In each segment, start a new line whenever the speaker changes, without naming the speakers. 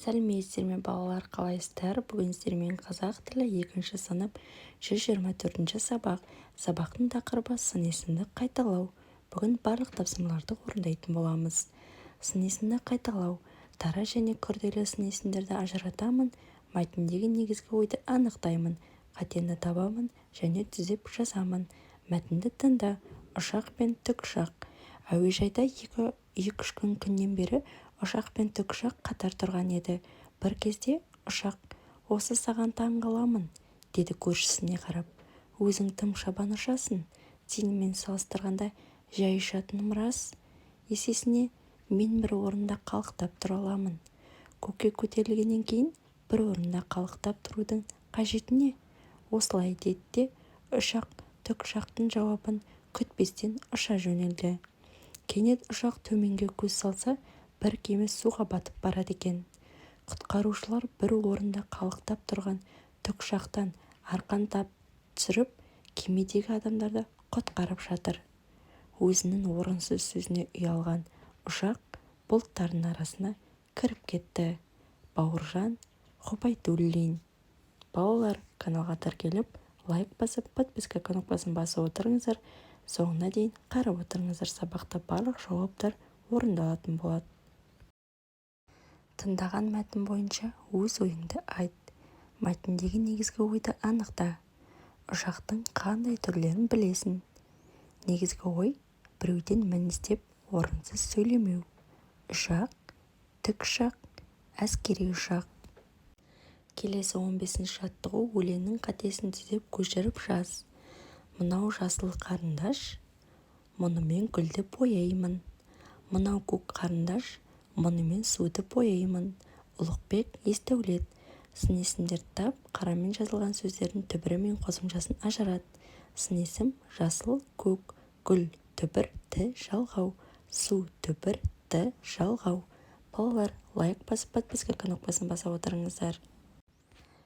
Сәлеметсіздер ме, балалар! Қалайсыздар? Бүгін сіздермен қазақ тілі, екінші сынып, 124-сабақ. Сабақтың тақырыбы: сын есімді қайталау. Бүгін барлық тапсырмаларды орындайтын боламыз. Сын есімді қайталау. Дара және күрделі сын есімдерді ажыратамын. Мәтіндегі негізгі ойды анықтаймын, қатені табамын және түзеп жазамын. Мәтінді тыңда. Ұшақ пен тікұшақ. Әуежайда екі-үш күннен бері ұшақ пен тікұшақ қатар тұрған еді. Бір кезде ұшақ: "Осы саған таң қаламын, – деді көршісіне қарап. – Өзің тым шабан ұшасың. Сенімен салыстырғанда жай ұшатыным рас. Есесіне мен бір орында қалықтап тұра аламын. Көкке көтерілгеннен кейін бір орында қалықтап тұрудың қажеті не?" Осылай деді де ұшақ тікұшақтың жауабын күтпестен ұша жөнелді. Кенет ұшақ төменге көз салса, бір кеме суға батып барады екен. Құтқарушылар бір орында қалықтап тұрған тікұшақтан арқан тартып түсіріп, кемедегі адамдарды құтқарып жатыр. Өзінің орынсыз сөзіне ұялған ұшақ бұлттардың арасына кіріп кетті. Бауыржан Ғұбайдуллин. Балалар, каналға тіркеліп, лайк басып, подписка кнопкасын басып отырыңыздар. Соңына дейін қарап отырыңыздар, сабақта барлық жауаптар орындалатын болады. Тыңдаған мәтін бойынша өз ойыңды айт. Мәтіндегі негізгі ойды анықта. Ұшақтың қандай түрлерін білесің? Негізгі ой: біреуден мін іздеп, орынсыз сөйлемеу. Ұшақ, тікұшақ, әскери ұшақ. Келесі 15-жаттығу. Өлеңнің қатесін түзеп, көшіріп жаз. Мынау жасыл қарындаш, мұнымен гүлді бояймын. Мынау көк қарындаш, мұнымен суды бояймын. Ұлықбек Есдәулет. Сын есімдерді тап, қарамен жазылған сөздердің түбірі мен қосымшасын ажырат. Сын есім: жасыл, көк, гүл, түбір, ті жалғау, су, түбір, т жалғау. Балалар, лайк басып, подписка кнопкасын баса отырыңыздар.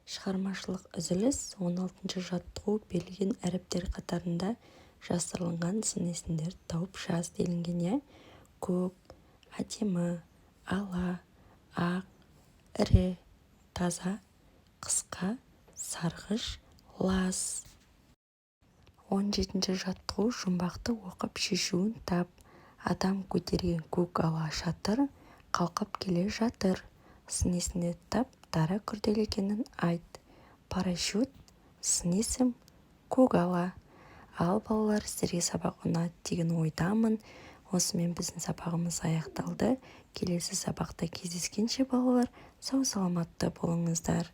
Шығармашылық үзіліс. 16-жаттығу. Берілген әріптер қатарында жасырылған сын есімдерді тауып жаз делінген, иә. Көк, әдемі, ала, ақ, ірі, таза, қысқа, сарғыш, лас. 17-жаттығу. Жұмбақты оқып, шешуін тап. Адам көтерген көк ала шатыр қалқып келе жатыр. Сын есімді тап, дара күрделі екенін айт. Парашют, сын есім, көк ала. Ал, балалар, сіздерге сабақ ұнады деген ойдамын. Осымен біздің сабағымыз аяқталды. Келесі сабақта кездескенше, балалар, сау саламатта болыңыздар.